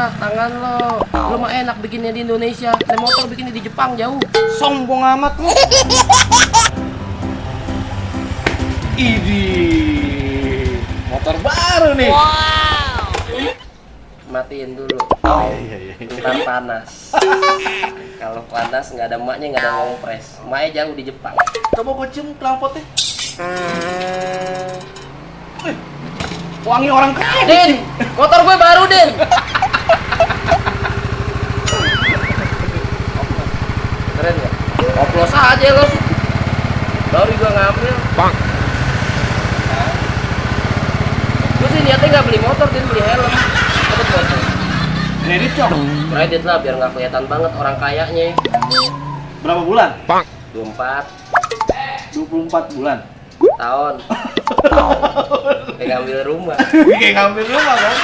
lah tangan lo. Lo mah enak bikinnya di Indonesia, naik motor bikinnya di Jepang jauh. Sombong amat lu. Idih, motor baru nih. Matiin dulu. Iya. Ntar panas. Kalau panas nggak ada emaknya, nggak ada ngopres. Emaknya jauh di Jepang. Coba gue cium knalpotnya. Wangi orang kaya. Din, motor gue baru Din. Keren ya? Oplos aja lo. Baru gua ngambil. Bang. Gue sih niatnya nggak beli motor, Din, beli helm. Cepet motor. Kredit cok. Kredit lah biar nggak kelihatan banget orang kayanya. Berapa bulan? Bang. 24 24 bulan. tahun. Kayak ngambil rumah. Kayak ngambil rumah kan.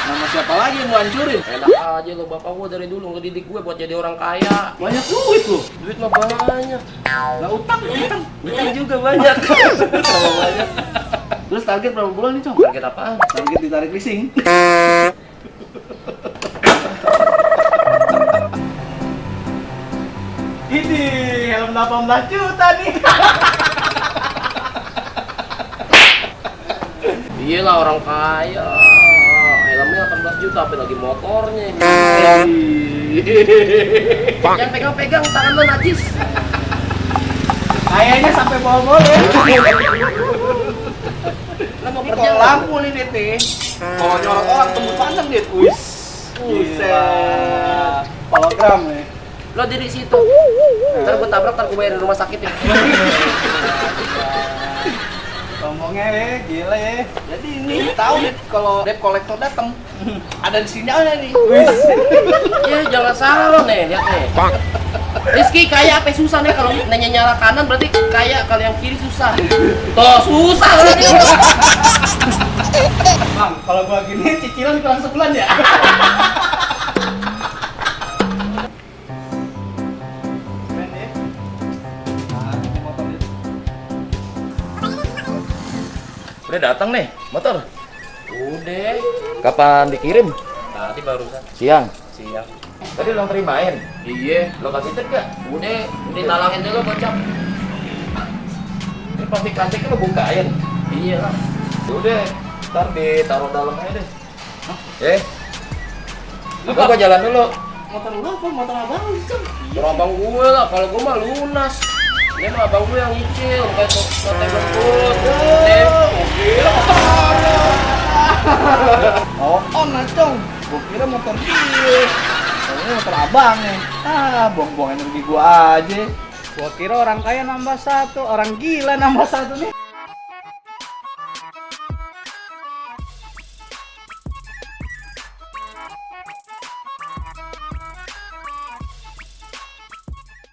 Nama siapa lagi yang mau hancurin? Enak aja lo, bapak gua dari dulu ngedidik gue buat jadi orang kaya. Banyak duit lu. Duit mah banyak. Lah utang. Utang juga banyak. Sama banyak. Terus target berapa bulan nih cok? Target apaan? Target ditarik leasing. Ini helm 18 juta nih. Iya lah orang kaya. Helmnya 18 juta, apa lagi motornya ini. Jangan pegang-pegang, tangan lo najis. Kayaknya sampai bawa ya. Lo mau kerja Kalau nggak? lampu nih Dete. Kalau nyorot orang tembus pandang dia. Wis. Buset. Hologram nih. Lo diri situ. Ntar gue tabrak, ntar gue bayarin rumah sakit ya. Ngomongnya gila ya. Jadi ini tahu nih kalau debt collector datang ada di sinyalnya nih. Wis. Ya jangan salah lo nih, lihat nih. Rizky kaya apa susah nih, kalau nanya nyala kanan berarti kaya, kalau yang kiri susah. Tuh susah berarti. Bang, kalau gua gini cicilan kurang sebulan ya. Keren ya. Nah, ini motor ini. Udah datang nih motor. Udah, Kapan dikirim? tadi barusan Siang. siang. Tadi lo terimain. Iya, Lo kasih tip gak? udah talangin dulu bocap. Ini plastik-plastiknya lo bukain. Iya lah. Udah, ntar ditaruh dalam aja deh. Gua jalan dulu. Motor lu apa? Motor abang lu, Cok? Kalau abang gue lah, kalau gue mah lunas. Ini mah abang gue yang nyicil, kayak sote bengkut. Oh, on Cong. Gua kira motor dia. Ini motor abang nih. Buang-buang energi gua aja. Gua kira orang kaya nambah satu, orang gila nambah satu nih.